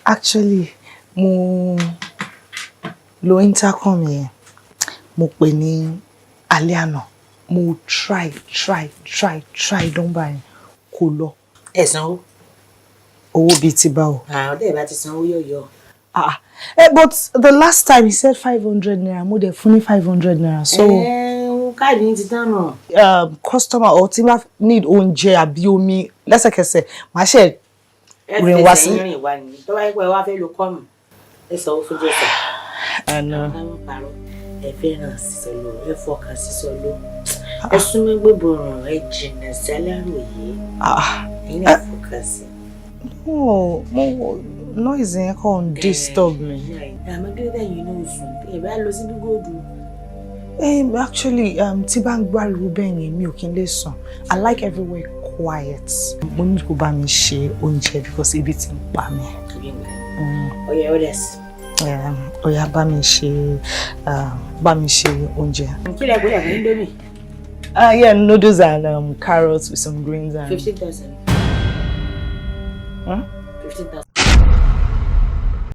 Actually, mo lo intercom yẹn, mo pè ní alẹ́ àná, mo try, try, try, try nọ́mbà yẹn, kò lọ. Ẹ sanwó. Owó bíi ti báwo? Àwọn tẹ́ ẹ bá ti sanwó yọ̀yọ̀. Ah, eh, but the last time he said ₦500, mo dẹ̀ fún ní ₦500, so. Káàdì yín ti tán nù. Customer or tí bá need oúnjẹ àbí omi lẹ́sẹ̀kẹsẹ̀, màá ṣe ẹ rìn wá sí. Fẹsẹ̀ yín rìn wá ni. Tó bá yẹ pé ẹ wá fẹ́ lo kọ́ọ̀mù, ẹ sanwó fún jẹ́sẹ̀. Àná. Káwọn parọ́, ẹ fẹ́ràn sísọ lọ, ẹ fọkàn sísọ lọ, ẹ súnmọ́ gbéborùn, ẹ jìnnà sí aláròyé. Ah. Ẹ̀yin náà fọkàn sí. No, mo noise yẹn kàn ń disturb me. Àmọ́ kí ló dé yìí náà sùn ẹ bá lọ sí bígòdù? Actually, tí bá ń gbáriwo bẹ́ẹ̀ yẹn, mi ò kí ń lè sùn. I like everywhere quiet. Mo ní kó bá mi ṣe oúnjẹ because ebi ti ń pa mí. Ọyẹ orders. Ó yá, bá mi ṣe oúnjẹ. Kí lẹ gbọ́dọ̀ fún Indomie? Yeah, noodles and carrots with some greens and. 15,000. Huh? 15,000.